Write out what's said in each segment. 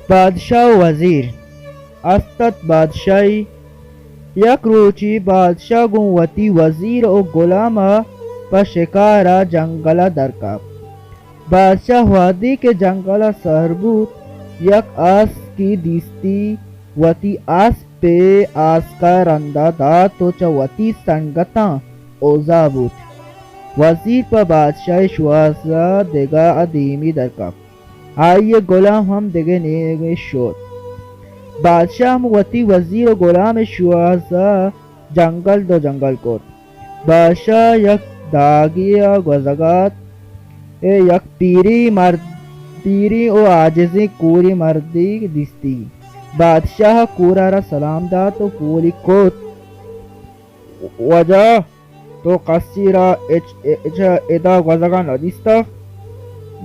بادشاہ ءُ وزیر۔ است اَت بادشاہی۔ یک روچے بادشاہ گوں وتی وزیر ءُ گلام ءَ پہ شکار ءَ جنگل ءَ در کپت۔ بادشاہ وہدے کہ جنگل ءَ سر بوت، یک آسکے دیستی، وتی اسپ ءِ آسک ءَ رند ءَ دات ءُ چہ وتی سنگتاں اوزا بوت۔ وزیر پہ بادشاہ ءِ شوہاز ءَ دگہ ءَ دیمی در کپت۔ آئی ءِ گلام ہم دگہ نیمگے شت۔ بادشاہ ہم وتی وزیر ءُ گلام ءِ شوہاز ءَ جنگل دو جنگل کرت۔ بادشاہ یک داگے ءَ گوزگ ءَ اَت ءُ یک پیریں مرد، پیریں ءُ عاجزیں کوریں مردے دیستی۔ بادشاہ ءَ کور ءَ را سلام دات ءُ پولی کت۔ واجہ! تو کسی را اچ، اچ ادا گوزگا ندیستگ؟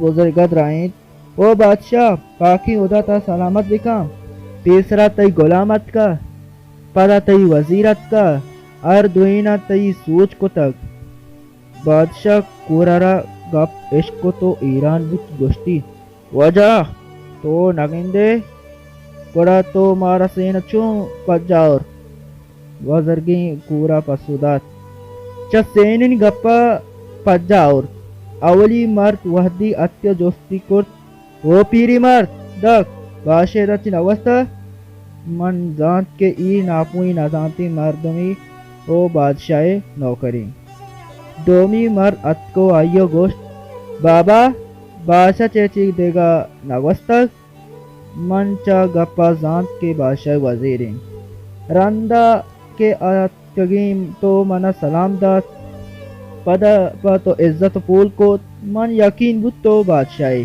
بزرگ ءَ درائینت، او بادشاہ، پاکیں ہدا ترا سلامت بکن۔ پیسرا تئی گلام اتکا، پدا تئی وزیر اتکا، ہر دوئیناں تئی سوج کتگ۔ بادشاہ کور ءَ را گپ اشکت ءُ حیران بوت، گوشتی، واجہ، تو نگندے؟ گڑا تو مارا سین چون پجا آورت؟ بزرگیں کور ءَ پسو دات، چہ سینانی گپ ءَ پجا آورت۔ اولی مرد وہدی اتک ءُ جستی کرت، او پیری مرد، دک، بادشاہ ادا چی نگوستہ؟ من زانت کہ اے ناپوئیں نزانتیں مردمے ءُ بادشاہ ءِ نوکرے۔ دومی مرد اتک ءُ آئی ءَ گوشت، بابا، بادشاہ چہ چی دگہ نگوستگ؟ من چہ گپ ءَ زانت کہ بادشاہ ءِ وزیر اِنت۔ رند ءَ کہ اتکگیں تو من ءَ سلام دات، پدا پہ تو عزت ءُ پول کت، من یقین بوت تو بادشاہ ئے،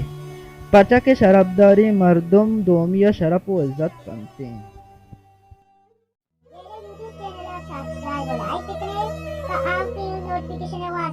پرچا کہ شرپداریں مردم دومی ءَ شرپ ءُ عزت کنت اَنت۔ میرے یوٹیوب چینل ءَ سبسکرائب ءُ لائک بکن ئے تاں آپ ءَ نوٹیفکیشن ءِ